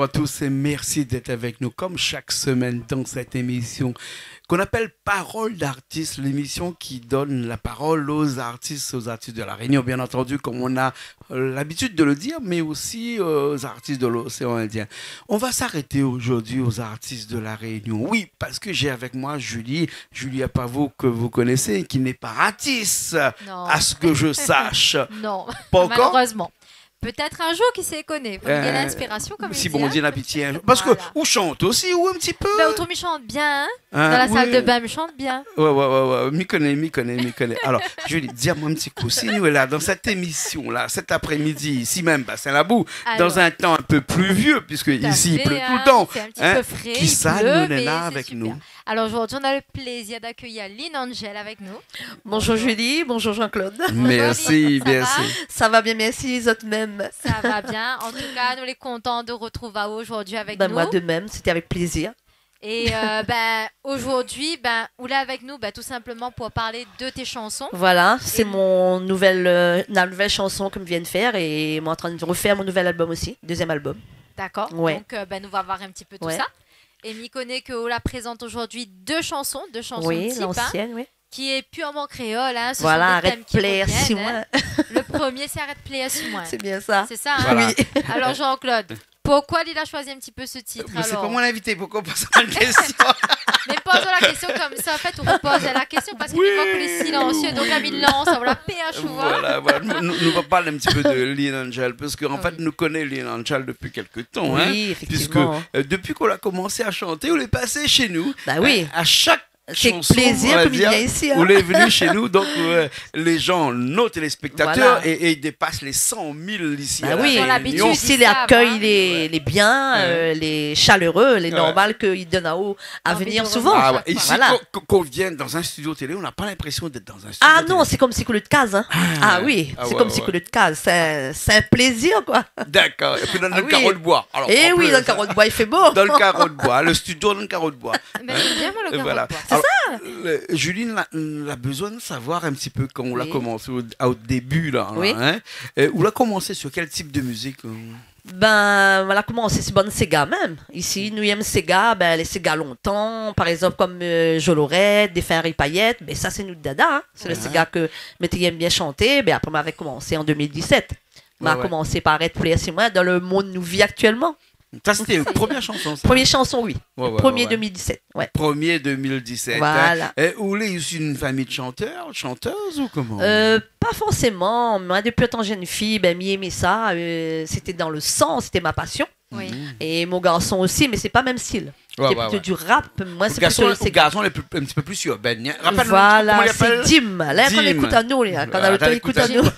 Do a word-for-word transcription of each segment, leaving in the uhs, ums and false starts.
Bonjour à tous et merci d'être avec nous comme chaque semaine dans cette émission qu'on appelle Parole d'artiste, l'émission qui donne la parole aux artistes, aux artistes de La Réunion, bien entendu, comme on a euh, l'habitude de le dire, mais aussi euh, aux artistes de l'océan Indien. On va s'arrêter aujourd'hui aux artistes de La Réunion. Oui, parce que j'ai avec moi Julie, Julie Apavo, que vous connaissez, qui n'est pas artiste, Non. À ce que je sache. Non, Pas encore ? Malheureusement. Peut-être un jour, qui sait, connaît. Faut lui donner Euh, l'inspiration, comme Si il Bondié dit, hein. Na pitié un jour. Parce que Voilà. Ou chante aussi, ou un petit peu. Ben, autrement, il chante bien, hein. Hein, Dans la oui. Salle de bain, il chante bien. Ouais, ouais, ouais, ouais. Mi koné, mi koné, mi koné. Alors, Julie, dis-moi un petit coup. Si nous est là, dans cette émission-là, cet après-midi, ici même, Bassin Labou, Alors. Dans un temps un peu pluvieux, puisque Tout à ici il fait, pleut tout hein, le temps, c'est un petit hein, peu frais, qui il ça pleut, nous mais néna c'est avec super. Nous ? Alors aujourd'hui, on a le plaisir d'accueillir Lynn Angel avec nous. Bonjour Julie, bonjour Jean-Claude. Merci, Bonjour, ça merci. va ? Ça va bien, merci, zot mèm. Ça va bien. En tout cas, nous sommes contents de retrouver aujourd'hui avec Ben, nous. Moi de même, c'était avec plaisir. Et euh, ben, aujourd'hui, ben, ou lé avec nous, ben, tout simplement pour parler de tes chansons. Voilà, c'est Et- mon nouvelle, euh, la nouvelle chanson que je viens de faire et moi en train de refaire mon nouvel album aussi, deuxième album. D'accord. Ouais. Donc, euh, ben, nous va voir un petit peu tout Ouais. ça. Et mi koné ke ou la présente aujourd'hui deux chansons, deux chansons Oui, type, hein, l'ancienne, oui. Qui est purement créole, hein. Ce Voilà, sont des thèmes arrête qui plaire reviennent, si hein. Moi. Le premier, c'est Arrête plaire si Moi. C'est bien ça. C'est ça, hein. Voilà. Oui. Alors Jean-Claude, pourquoi il a choisi un petit peu ce titre Mais c'est alors ? Pas moi l'invité, pourquoi on pose la question ? Mais pose la question comme ça, en fait, on repose la question parce que Oui. Mi voi ke lé silencieux, donc la mi lans, voilà, pêche, ou voir. Voilà, voilà. Nous, nous, nou va parl un petit peu de Lynn Angel, parce qu'en Ah fait, oui. Nou koné Lynn Angel depuis quelque temps, hein, Oui, puisque effectivement. euh, depuis qu'on l'a commencé à chanter, on est passé chez nous. Bah oui. Hein, à chaque C'est chanson, plaisir on va que Mimi dire, est ici, hein. Ou lé venu chez nous, donc euh, les gens, nos téléspectateurs, Voilà. et, et ils dépassent les cent mille ici à Bah La oui. Réunion. Ils sont l'habitude. Ici, Ils les savent, accueils, hein. les, les biens, Ouais. euh, les chaleureux, les Ouais. normal qu'ils donnent à, à Envie venir de souvent. Ah revenir. ouais. Ici, Voilà. quand, quand on vient dans un studio télé, on n'a pas l'impression d'être dans un studio Ah télé. Non, c'est comme si que le case, hein. Ah, Ah oui, ah c'est ouais, comme ouais, si ouais. Que le case, c'est un, c'est un plaisir, quoi. D'accord. Et puis dans Ah le oui. Carreau de bois. Alors, Eh en oui, plus, dans le Carreau de bois, il fait beau. Dans le Carreau de bois, le studio dans le Carreau de bois. Mais j'aime bien, moi, le Et Carreau voilà. de bois. C'est Alors, ça. Le- Julie, la, la besoin de savoir un petit peu quand on l'a Oui. Commencé au, au début, là, Oui. Là, hein, euh, ou la commencé sur quel type de musique euh ? Ben, on a commencé sur bann séga même. Ici, nou yèm séga, ben, les séga longtemps, par exemple, comme euh, Jolorette, Défunt Harry Payet, ben, ça, c'est nou dada, hein. C'est le Ouais. Séga que mi té yèm bien chanter, ben, après, ma la commencé en deux mille dix-sept. Ma Ouais, ouais. Commencé par Arrête plaire si Moi dans le monde nou vi actuellement. Ça, c'était la première chanson, ça. Première chanson, oui. Ouais, ouais, Premier ouais, ouais. deux mille dix-sept, ouais. Premier deux mille dix-sept. Voilà. Hein. Et ou lé issu d'une famille de chanteurs, chanteuses ou comment ? Euh, pas forcément. Moi, depuis étant jeune fille, ben, mi yèm sa. Euh, c'était dans le sang, c'était ma passion. Oui. Et mon garçon aussi, mais c'est pas même style. Ouais, C'est ouais, plutôt ouais. du rap. Moi, c'est Garçon, plutôt le séga. Garçon, les plus, un petit peu plus urbaine. Hein. Rappelle-nous, Voilà, comment il c'est appelle ? Dim. Là, quand Dim. Écoute à nous, là, quand Voilà, l'autre t'as Écoute à écouté nous.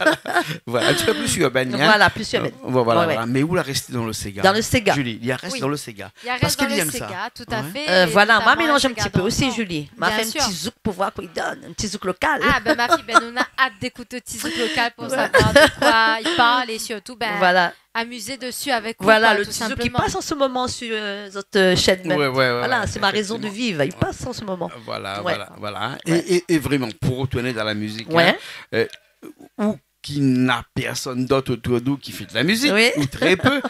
Voilà, un petit peu plus urbaine. Hein. Voilà, plus urbaine. Euh, voilà, Ouais, ouais. Voilà. Mais ou la resté dans le séga. Dans le séga. Julie, il a resté Oui. Dans le séga. Il reste Parce dans qu'il le aime ça. Séga, tout à Ouais. fait. Euh, Et voilà, moi, notamment mélange le un petit Séga peu aussi, d'antan. Julie. Ma Bien fait un sûr. Petit zouk pour voir quoi il donne. Un petit zouk local. Ah, ben, ma fille, ben, nou na hâte d'écouter le petit zouk local pour Ouais. Savoir de quoi il parle et surtout, ben, Voilà. Amuser dessus avec vous, Voilà, quoi, le tout petit zouk qui simplement. Passe en ce moment sur euh, votre euh, chaîne. Ouais, ouais, ouais, Voilà, ouais, c'est ma raison de effectivement. Vivre. Il passe en ce moment. Voilà, Ouais. Voilà, voilà. Ouais. Et, et, et vraiment, pour retourner dans la musique, Ouais. Hein, euh, ou ki na pèrsone d'ot otour de ou ki fé de la mizik, Oui. Ou trè pé,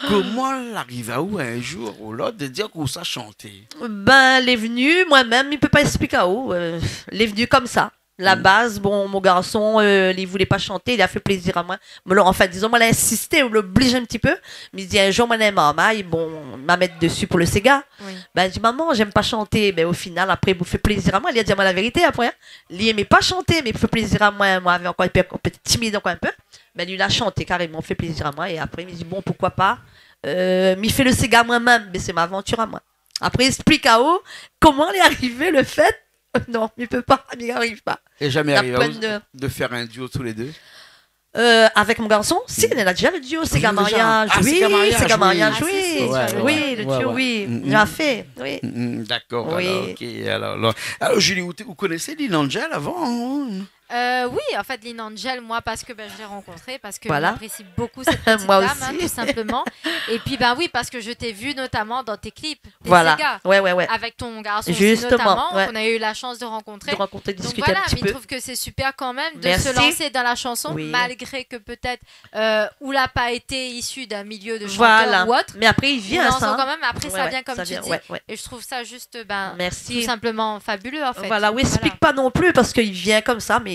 koman la ariv aou in zour ou lot de dir ke ou sa shanté ? Ben, lé venu, moin mèm, mi pé pa ésplik aou. Euh, lé venu konmsa. La baz, bon, mon garson, euh, li voulé pa shanté, li la fé plézir amoin. Mé la, anfin, dizon, moin la insisté, ou l'oblij in ti pé. Mi di, in zour, moin néna in marmay, bon, ma mèt desi pou le séga. Oui. Ben, li di, maman, j'aime pas chanter. Ben, o final, apré, pou fé plézir amoin, li la di amoin la vérité apré, hein. Li émé pa shanté, mé pou fé plézir amoin, moin lavé ankor in pé, in pé timid ankor in pé. Ben, li la shanté karéman, fé plézir amoin. É apré, mi di, bon, poukoi pa, euh, mi fé le séga moin mèm, ben, sé mon avantir amoin. Apré, ésplik aou koman lé arivé le fèt. Non, mi pé pa, mi ariv pa. É zamé La ariv aou pèn de de fèr in duo tou lé dé ? Euh, avèk mon garson, si, nou la déza le duo, séga Ou la déza ? mariaz, Ah, oui, séga mariaz, séga oui. mariaz, Ah, si, oui. si, Ouais, si, ouais, Oui, ouais, le ouais, duo, ouais. oui. Mm, Nou la mm. fé, oui. Mm, mm, dakor, Oui. alor, ok. Alor, alor. Alor, Julie, ou té, ou koné Lynn Angel avan, hein ? Euh, oui, en fait, Lynn Angel, moi, parce que, ben, je l'ai rencontrée, parce que j'apprécie beaucoup cette petite dame, hein, tout simplement. Moi aussi. Et puis, ben oui, parce que je t'ai vue notamment dans tes clips, tes ségas, avec ton garçon aussi, notamment, qu'on a eu la chance de rencontrer. Voilà, ouais, ouais. Justement, ouais. De rencontrer, de discuter un petit peu. Donc voilà, mais je trouve que c'est super quand même de se lancer dans la chanson, malgré que peut-être euh, ou la pa été issu d'un milieu de chanteur ou autre. Voilà. Mais après, il vient, ça, hein. Ou lanse quand même, après, ça vient, comme tu dis. Ouais, ouais, ça vient, ouais, ouais. Et je trouve ça juste, ben, tout simplement fabuleux, en fait. Merci. Voilà, ou explik pa non pli, parske i vien konmsa, mé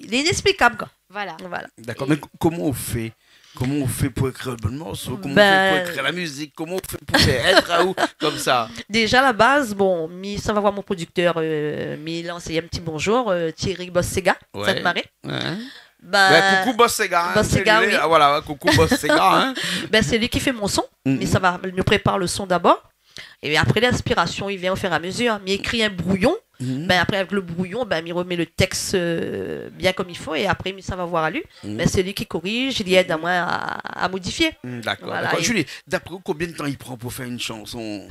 lé inexplikab, koi. Voilà. Voilà. D'accord, mé ko-, koman ou fé ? Koman ou fé pou ékrir le bann morso ? Koman ou fé pou ékrir la mizik ? Koman ou fé pou fé èt aou konmsa ? Ben, déjà, la base, bon, mi sava voir mon producteur, euh, mi lans in ti bonjour, euh, Thierry Boss Séga, Sainte-Marie. Ouais. Ben, coucou Boss Séga, hein, Boss Séga, oui. Ah, voilà, ouais, coucou Boss Séga, hein. Ben, sé li ki fé mon son. Mhm. Mi sava, mi prépar le son d'abord. É apré, l'inspirasion i vien au fur et à mesure. Mi ékri in brouyon. Mhm. Ben, apré, avèk le brouyon, ben, mi remèt le tèks, euh, bien konm i fo. É apré, mi sava voir ali. Mhm. Ben, sé li ki korij, li èd amoin a, a modifié. Mhm, d'accord, d'accord. Voilà, é Julie, d'après ou, konbien de tan i pran pou fé in shanson ?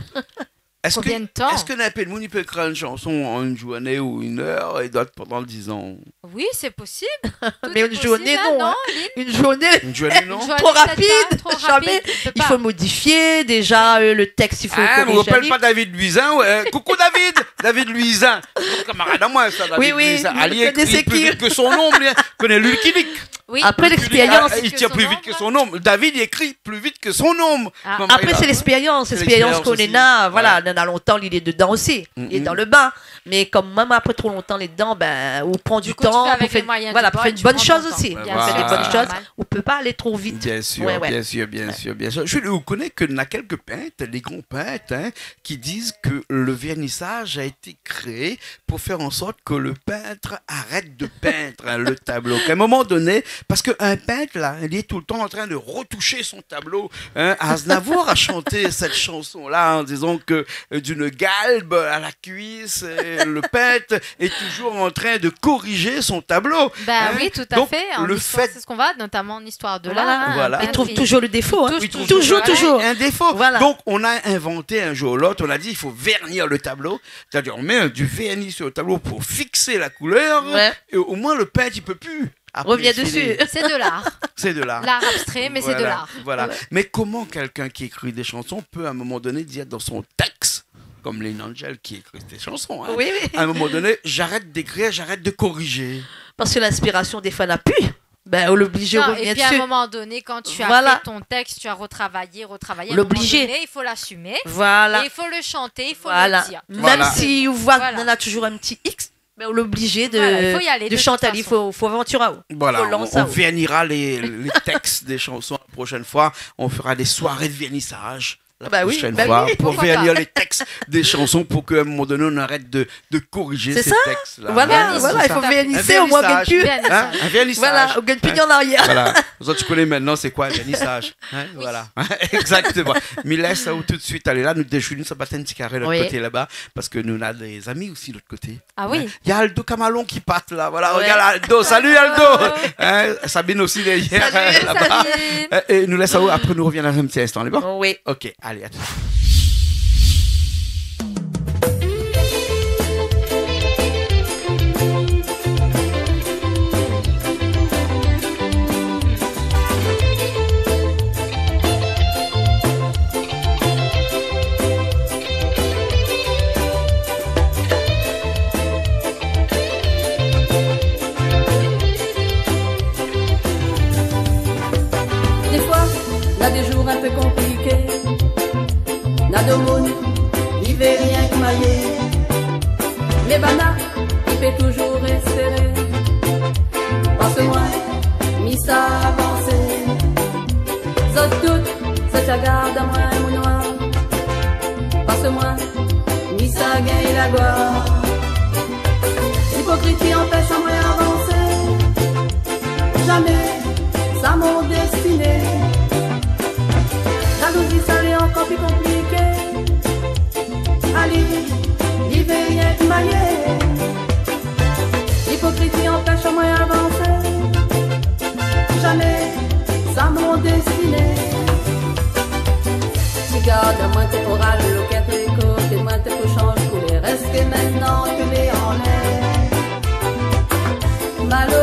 Konbien de tan ? Èske, èske in pé d'moun i pé ékrir in shanson an in zourné ou in èr é d'ot pandan dizan ? Oui, c'est possible. Tout est possible, hein, non, Lynn ? Mé in zourné, non, hein. In zourné, non. In zourné, peut-être, hein, trop rapide, peut-être. Tro rapid, zamé. I pé pa. I fo modifié, déja, euh, le tèks, i fo korijé. Ah, mi rapèl ali. Coucou David Louisin, ouais, coucou David, David Louisin. Kamarad amoin sa, David Louisin. Oui, oui, mi koné sé ki. Ali i ékri pli vit ke son nonm, li, hein. Koné Lucky Luke. Oui. Apré, Lucky Luke, l'expérience. Ah, i tir pli vit ke son nonm. David i ékri pli vit ke son nonm. Ah. Apré, sé l'expérience, l'expérience osi. Sé l'expérience k'nou néna, voilà, néna lontan, li lé dedan osi. Mm, mm. Li lé dan le bin. Mé kom mèm apré tro lontan lé dedan, ben, ou pran du tan pou fé, voilà, pou fé in bone shoz osi. Du coup, tu fais avec les moyens du bord, tu prends ton temps. Bien sûr, c'est normal. Ou pé pa alé tro vit. Bien sûr, bien sûr, bien sûr, bien sûr. Ouais, ouais. Julie, ou koné ke néna kèk pint, lé gran pint, hein, ki di ke le vernissage a été créé pour faire en sorte que le peintre arrête de peindre, hein, le tableau. K'a in moman doné, parske in pint, la, li lé toultan antrin de retoucher son tableau, hein. Aznavour a shanté sèt shanson-la an dizan ke, euh, d'une galbe à la cuisse, euh, le peintre est toujours en train de corriger son tableau, hein. Ben oui, tout à fait. Donc, en histoire, c'est ce qu'on voit, notamment en histoire de l'art, hein, un peintre, il trouve toujours le défaut, hein. Voilà. Voilà. Il trouve toujours un défaut. Voilà. Donc, on a inventé un jour ou l'autre, on a dit, il faut vernir le tableau. C'est-à-dire, on met un, du vernis sur le tableau pour fixer la couleur, ouais, et au moins le peintre, il peut plus après filer. Revenir dessus. C'est de l'art. C'est de l'art. L'art abstrait, mais c'est de l'art. Voilà, voilà. Ouais. Mais comment quelqu'un qui écrit des chansons peut, à un moment donné, dire dans son texte, comme Lynn Angel qui écrit des chansons, hein, oui, oui, à un moment donné, « J'arrête d'écrire, j'arrête de corriger. » Parce que l'inspiration, des fois, n'a plus. Ben, ou lé oblizé revnir dsi. Non, et puis à un moment donné, quand tu as fait ton texte, tu as retravaillé, retravaillé, à un moment donné, il faut l'assumer. Voilà. Ou lé oblizé. Voilà. Et il faut le chanter, il faut le dire. Voilà. Mèm si ou voi néna toujours in ti X, ben, ou lé oblizé de, de shanté ali, voilà, il faut y aller de toute façon. Fo, fo avantir aou. Voilà, on, on vernira les, les textes des chansons la prochaine fois. On fera des soirées de vernissage la prochaine fois, bah oui, bah oui, pourquoi pas, pour vernir les textes des chansons, pour qu'à un moment donné, on arrête de, de corriger ces textes-là. C'est ça. Voilà, voilà, il faut vernisser, au moins, on gagne plus. Un vernissage. Tout à fait. Un vernissage. Hein ? Un vernissage. Voilà, on gagne plus en arrière. Voilà. Zot i koné koméla sé koi, vernissage. Hein ? Oui. Voilà. Exactement. Mi lès aou tout de suite alé la, nou dézour, nou sa bat in ti karé de l'ot koté laba, parske nou néna des amis aussi de l'ot koté. Ah oui. Hein ? Il y a Aldo Camalon qui passe là. Voilà, regarde Aldo. Ouais. Salut Aldo. Aldo. Hein, Sabine aussi derrière, euh, là-bas. Salut Sabine. Euh, é nou lès aou, apré nou revien dan in ti instan, lé bon ? Oui. Ok, allez, à tout de suite. Défoi, na dé zour in pé konpliké. Na domoun i vé rienk mayé. Mé banna i pé touzour éspéré. Parske moin, mi sa avansé. Zot tout, zot i agard amoin, mon noir. Parske moin, mi sa gingn la gloir. Lipokrisi i anpès amoin avansé. Zamé sa mon destiné. Jalouzi sa lé ankor pli konpliké. Ali, li vé rienk mayé. Lipokrisi i anpès amoin avansé. Zamé sa mon destiné. Ti gard amoin, té pou ral lo kèr, té pou ékout amoin, té pou shanj koulèr. Èske mintnan té lé anlèr ? Malo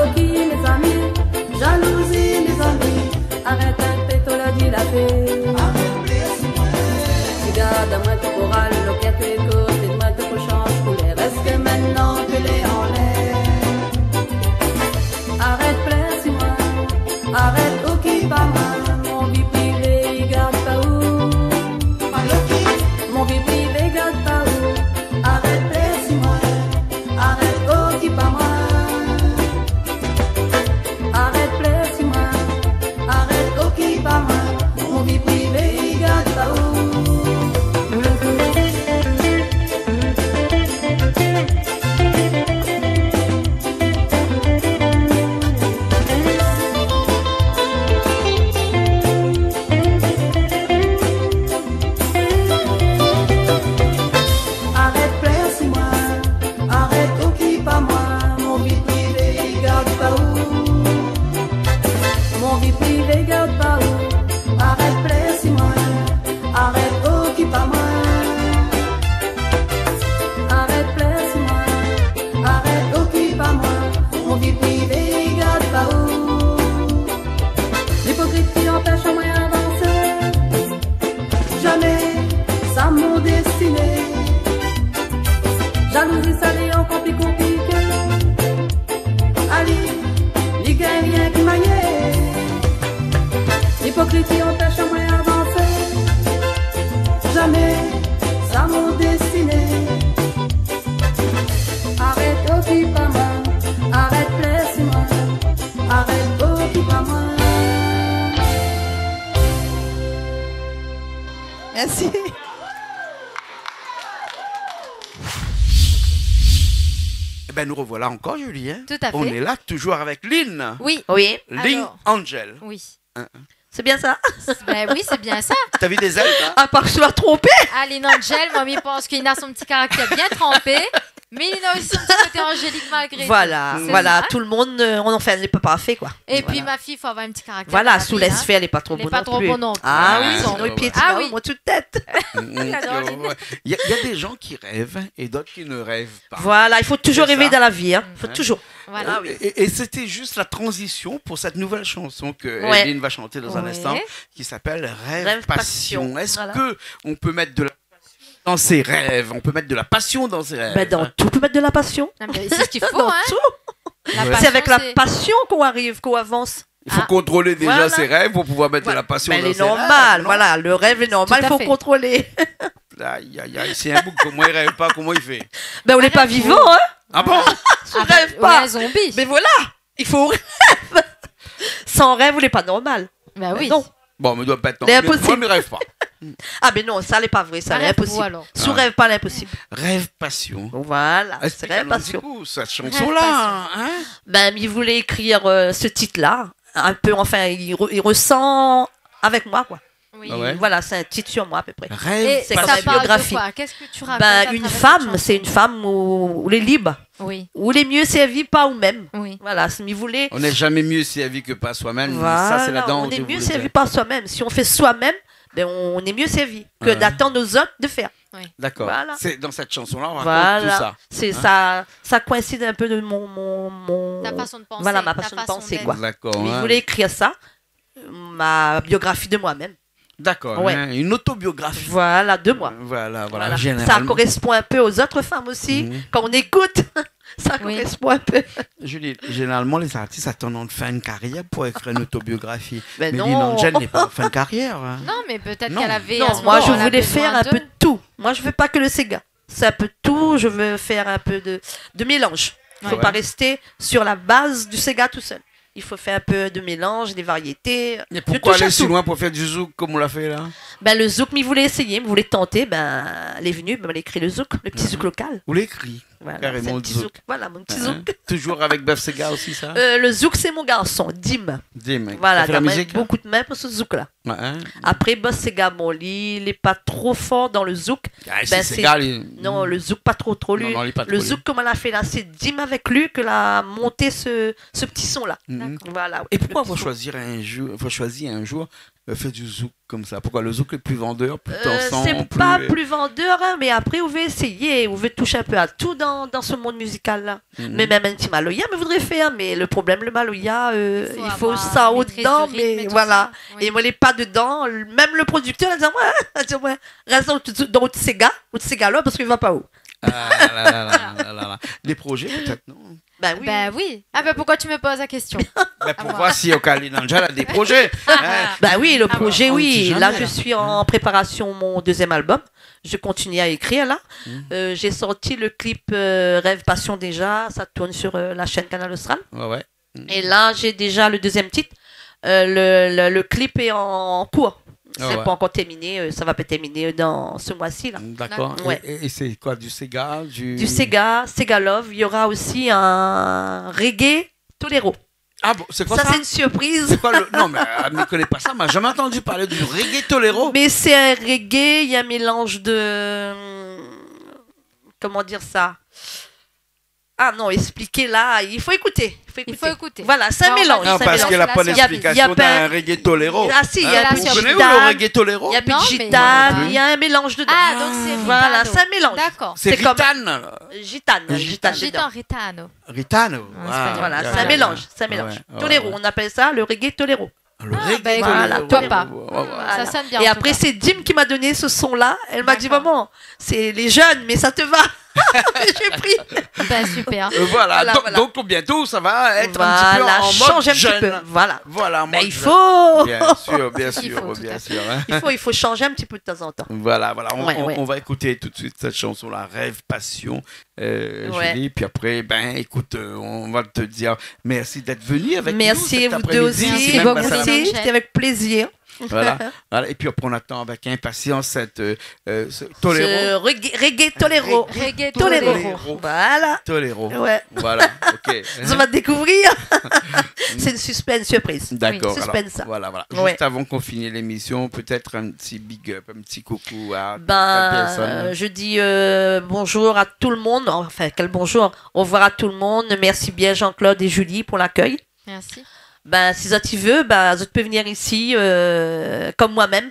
destiné. Jalouzi sa lé ankor pli konpliké. Ali, li gingn rienk mayé. Lipokriti anpèsh amoin avansé. Zamé sa mon destiné. Arèt okip amoin, arèt plèr si moin, arèt okip amoin. Mèrsi. Eh ben, nous revoilà encore, Julie, hein. Tout à fait. On est là, toujours avec Lynn. Oui. Oui. Lynn Angel. Alors, oui. Hein, hein. C'est bien ça ? Ben oui, c'est bien ça. T'as vu des ailes, là ? À part que je suis trompée. Ah, Lynn Angel, moin, mi pans li na son ti karaktèr bien tranpé, mé li na osi son ti koté angélik malgré tout. Voilà, tout le monde, euh, on en fait, on n'est pas parfait, quoi. Voilà. Et puis, ma fille, faut avoir un petit caractère dans la vie, hein. Voilà, sous les sphères, elle est pas trop bonne non plus. Elle est pas trop bonne non plus. Ah oui, sinon, il piétine, ah oui, moi, toute tête. Mm, mm. J'adore, Julie. Ouais, ouais. Il y a, il y a des gens qui rêvent et d'autres qui ne rêvent pas. Voilà, il faut toujours rêver dans la vie, hein. C'est ça. Faut toujours. Voilà. Ah oui. Et, et, et c'était juste la transition pour cette nouvelle chanson que Evelyne va chanter dans un instant, qui s'appelle Rêve Passion. Rêve Passion, voilà. Est-ce que on peut mettre de la passion dans ses rêves ? On peut mettre de la passion dans ses rêves, hein ? Ben, dans tout, on peut mettre de la passion. Ah, mais c'est ce qu'il faut, hein. Dans tout. La passion, c'est avec la passion qu'on arrive, qu'on avance. Il faut contrôler déjà ses rêves pour pouvoir mettre de la passion dans ses rêves, non ? Ah. Voilà. Ben, elle est normale, voilà. Le rêve est normal, il faut contrôler. Tout à fait. Aïe, aïe, aïe, si in boug konm moin i rèv pa, koman i fé ? Ben, on n'est pas vivant, hein. Ah bon ? Si on rêve pas. Ah ben, ouais, zombie. Mais voilà, il faut rêver. Sans rêve, on n'est pas normal. Ben oui. Non. Bon, mé doi pa èt normal. Lé inposib. Moin, mi rèv pa. Ah, ben non, sa lé pa vré, sa, lé inposib. Arèt, ou alor. Si ou rèv pa, lé inposib. Rêve Passion. Voilà, c'est Rêve Passion. Explique-nous, du coup, cette chanson-là, hein ? Rêve Passion. Ben, mi voulé ékrir, euh, ce titre-là, un peu, enfin, il re-, il ressent avec moi, quoi. Oui. Ah ouais ? Voilà, c'est un titre sur moi, à peu près. Rêve Passion. Et ça parle de quoi ? Qu'est-ce que tu racontes à travers cette chanson ? Ben, une femme, c'est une femme où, où elle est libre. Oui. Ou lé myé sèrvi par ou mèm. Oui. Voilà, si mi voulé. On n'est jamais mieux servi que par soi-même. Voilà, ça, c'est la dent, on est mieux servi par soi-même. Si on fait soi-même, ben, on est mieux servi que d'attendre aux autres de faire. Ouais. D'accord. Voilà. C'est, dans cette chanson-là, on raconte tout ça. Voilà. C'est ça, ça coïncide un peu de mon, mon, mon, voilà, ma façon de penser, quoi. Ta façon de penser, d'être. D'accord, hein. Mi voulé ékrir sa, ma biographie de moi-même. D'accord, hein, une autobiographie. Ouais. Voilà, de moi. Euh, voilà, voilà. Voilà. Généralement. Ça correspond un peu aux autres femmes aussi. Mhm. Quand on écoute, ça correspond un peu. Oui. Julie, généralement, les artistes attendent de faire une carrière pour écrire une autobiographie. Ben non. Mais Lynn Angel n'est pas en fin de carrière, hein. Non, mais peut-être qu'elle avait, à ce moment, elle a besoin de... Non, moi, je voulais faire un peu de tout. Moi, je veux pas que le séga. C'est un peu de tout, je veux faire un peu de, de mélange. Ouais. Faut pas rester sur la base du séga tout seul. Il faut faire un peu de mélange, des variétés, de touche à tout. Mais pourquoi aller si loin pour faire du zouk comme on l'a fait là ? Ben, le zouk, mi voulé éséyé, mi voulé tanté, ben, lé vni, ben, moin la ékri le zouk, le ti zouk local. Ou la ékri carrément le zouk. Voilà, c'est un petit zouk. Voilà, mon petit zouk. Hein ? Toujours avec Bèf Séga aussi, ça ? Euh, le zouk, c'est mon garçon, Dim. Dim, qui fait la musique, hein ? Voilà, il a mis beaucoup de mains pour ce zouk-là. Ouais, hein. Apré, Bèf Séga, bon, li, li lé pa tro for dan le zouk. Ah, ben, sé séga, li. Non, le zouk, pa tro, tro, li. Non, non, li lé pa tro, li. Le zouk, koman la fé la, sé Dim avèk li ke la monté se, se ti son-la. Mhm. D'accord. Voilà, oui. Et pourquoi faut choisir un jour, faut choisir un jour, euh, faire du zouk comme ça ? Pourquoi le zouk est plus vendeur, plus dansant, plus... Euh, c'est pas plus vendeur, hein, mais après, on veut essayer, on veut toucher un peu à tout dans, dans ce monde musical-là. Mhm. Mé mèm in ti maloya, mi voudré fèr, mé le problèm, le maloya, euh, il faut avoir, maîtrise du rythme et tout ça. Il faut sa odan, mé voilà. Oui. É moin lé pa dedan. Mèm le producteur la di amoin, la di amoin, rès dan out, dan out séga, out séga la, parske li va pa ou. Ah là là là là là là. Des projets peut-être, non ? Bah oui. Bah oui. Ah bah pourquoi tu me poses la question ? Bah pour voir si Oka Lynn Angel a des projets, hein. Bah oui, le projet, oui. Ah ouais, on ne sait jamais, là. Là, je suis en préparation mon deuxième album. Je continue à écrire, là. Mhm. Euh, j'ai sorti le clip, euh, Rêve Passion déjà, ça tourne sur, euh, la chaîne Kanal Austral. Ouais, ouais. Mhm. Et là, j'ai déjà le deuxième titre. Euh, le, le, le clip est en, en cours. Ah ouais. C'est pas encore terminé, euh, ça va pas terminer dans ce mois-ci, là. D'accord. Ouais. Et, et, et c'est quoi, du séga, du... Du séga, séga love. Il y aura aussi un reggae tolero. Ah bon, c'est quoi ça ? Ça, c'est une surprise. C'est quoi le... Non, mais, euh, mi koné pa sa, ma zamé antandu parlé du reggae tolero. Mais c'est un reggae, il y a un mélange de, comment dire ça ? Ah non, expliquer là, il faut écouter, il faut écouter. Il faut écouter. Voilà, c'est un mélange, c'est un mélange. Bah, on va dire... Non, parce que la bonne explication d'un reggae tolero. Il y a, il y a, il y a un peu de gitane. Hein, vous connaissez le reggae tolero ? Non, mais... Il y a un peu de gitane, il y a un mélange dedans. Ah, donc c'est ritano. Voilà, c'est un mélange. D'accord. C'est comme ritane, alors. Gitane, gitane dedans. Gitan, ritano. Ritano. En espagnol. Ah, voilà, c'est un mélange, c'est un mélange. Ouais, ouais, ouais. Tolero, on appelle ça le reggae tolero. Le reggae tolero. Ah, bah, écoute, pourquoi pas. Ouais, ouais, ouais. Ça sonne bien, en tout cas. Et après, c'est Dim qui m'a donné ce son-là. Elle m'a dit, d'accord, « Maman, c'est les jeunes, mais ça te va. » J'ai pris. Bah, super. Euh, voilà. Voilà, donc, voilà. Donc, bientôt, ça va être un petit peu en mode jeune. Voilà, changer un petit peu. Voilà. Voilà, en mode jeune. Bah, il faut. Bien sûr, bien sûr, bien sûr, hein. Il faut, tout à fait. Il faut, il faut changer un petit peu de temps en temps. Voilà, voilà. On, on, on va écouter tout de suite cette chanson-là, Rêve Passion, euh, Julie. Ouais. Puis après, ben, écoute, euh, on va te dire merci d'être venue avec nous cet après-midi. Merci, vous deux aussi. Merci beaucoup. C'était avec plaisir. Voilà, voilà. Et puis, on attend avec impatience cette, euh, euh, ce tolero. Ce reggae, reggae tolero. Reggae tolero. Tolero. Voilà. Tolero. Ouais. Voilà, ok. On va découvrir. C'est une suspense, surprise. D'accord, alors, voilà, voilà. Oui. Suspense, ça. Ouais. Juste avant qu'on finisse l'émission, peut-être un petit big up, un petit coucou à telle personne. Ben, euh, je dis, euh, bonjour à tout le monde. Enfin, quel bonjour. Au revoir à tout le monde. Merci bien Jean-Claude et Julie pour l'accueil. Merci. Ben, si zot i vé, ben, zot i pé vnir isi, euh, comme moi-même.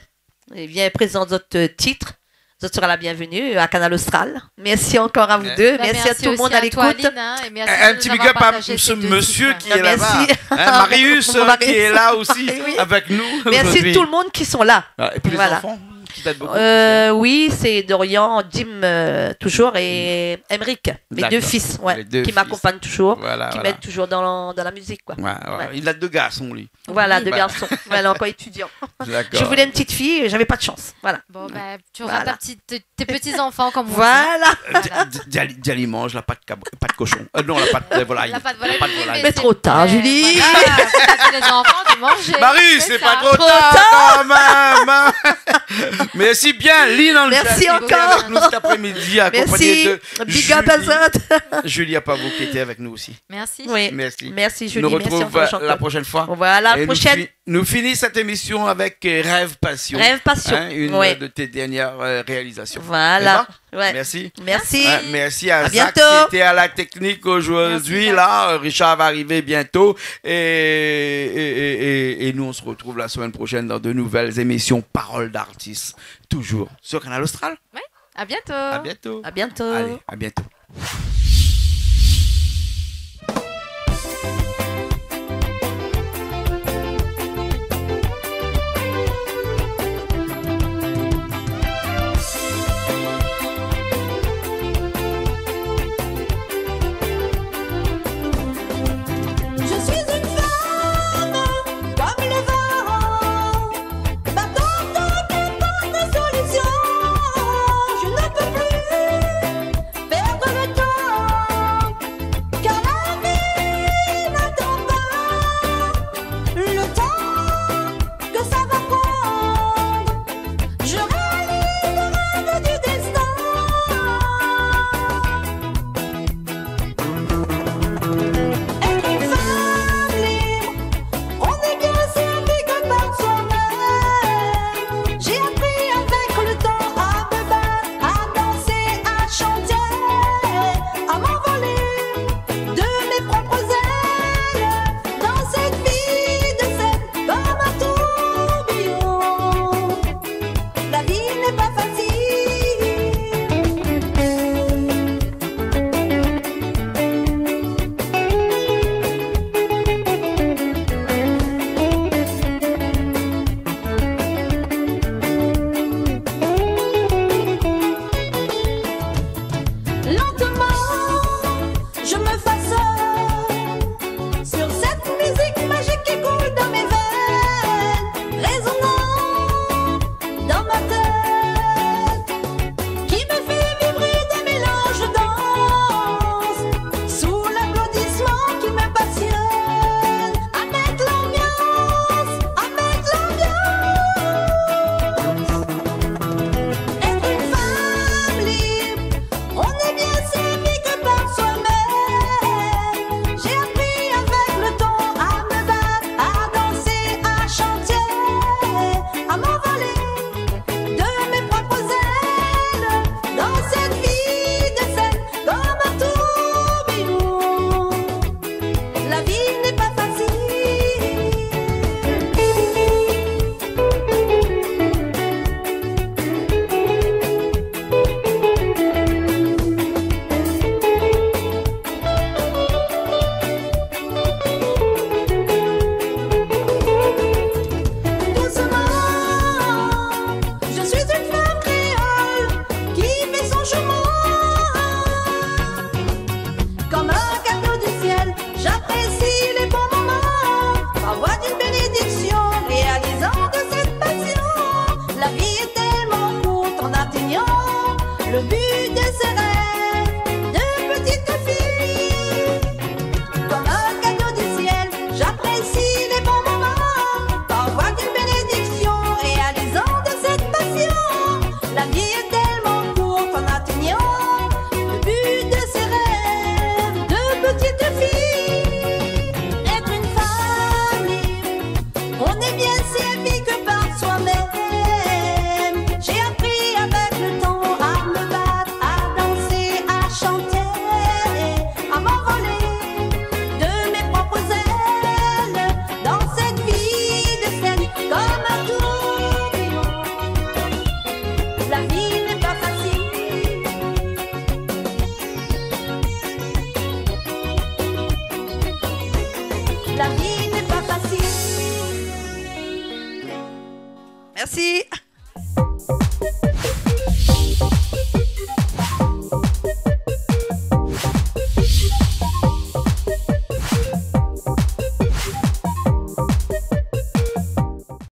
Et vien prézant zot, euh, titre. Zot sera la bienvenue, euh, à Kanal Austral. Merci encore à vous deux. Merci à tout le monde à l'écoute. Bah, merci aussi à toi, Aline, hein, et merci de nous avoir partagé ces deux titres. Un, un petit big up à ce monsieur qui est là-bas, hein, Marius, euh, qui est là aussi avec nous aujourd'hui. Ah, mon mari. Oui. Merci tout le monde qui sont là. Voilà. Et puis les enfants. Qui t'aident beaucoup, euh, oui, c'est Dorian, Dim, euh, toujours, et Emeric, mes deux fils, ouais, qui m'accompagnent toujours, qui m'aident toujours dans, dans la musique, quoi. D'accord. Les deux fils. Voilà, voilà. Ouais. Il a deux garçons, lui. Voilà, deux garçons. Oui, bah. Ouais, elle est encore étudiante. D'accord. Je voulais une petite fille, j'avais pas de chance. Voilà. Bon, bah, tu auras ta petite, tes, tes petits-enfants, comme on dit. Voilà. Euh, di-, di-, di ali, di ali i manz la pat kab-, pat koshon. Euh, non, la pat, euh, volaille. La pat volaille, oui, mais c'est, euh, voilà, faut pas dire les enfants de manger, c'est ça. La pat volaille. Mais trop tard, Julie. Marie, c'est pas trop tard quand même, hein. Trop tard. Merci bien, Lynn Angel, qui était avec nous cet après-midi, accompagnée de Julie. Merci. Big up à zot. Julie Apavo, qui était avec nous aussi. Merci. Oui. Merci. Merci, Julie. Merci encore, Jean-Claude. Nous retrouvons la prochaine fois. Voilà, prochaine. Et nous fi-, nous finissons cette émission avec, euh, Rêve Passion. Rêve Passion. Hein, une de tes dernières, euh, réalisations. Voilà. Eva, merci. Merci. Hein, merci à Zach qui était à la technique aujourd'hui, là. À bientôt. Merci, Zach. Richard va arriver bientôt. Et, et, et, et, et nous, on se retrouve la semaine prochaine dans de nouvelles émissions Parole d'artiste, toujours sur Kanal Austral. Oui. À bientôt. À bientôt. À bientôt. Allez, à bientôt. Je suis une femme comme le vent. Battant toutes les portes de solution, je ne peux plus perdre le temps, car la vie n'attend pas le temps que ça va prendre. Je réalise le rêve du destin. Être une femme libre, on n'est bien servi que par soi-même. J'ai appris avec le temps à me battre, à danser, à chanter, à m'envoler de mes propres ailes. Dans cette vie de scène, comme un tourbillon, la vie n'est pas facile. Lentement, je me façonne sur cette musique magique qui coule dans mes veines, résonnant dans ma tête, qui me fait vibrer des mélanges de danse, sous l'applaudissement qui me passionne. À mettre l'ambiance, à mettre l'ambiance. Être une femme libre, on est bien servi de ses rêves de petite fille. Comme un cadeau du ciel, j'apprécie les bons moments. Par voie d'une bénédiction, réalisant de cette passion, la vie est tellement courte en atteignant le but de ses rêves de petite fille. Être une femme libre, on n'est bien servi que par soi-même. J'ai appris avec le temps à me battre, à danser, à chanter, à m'envoler de mes propres ailes dans cette vie de scène comme un tourbillon. La vie n'est pas facile. La vie n'est pas facile. Merci.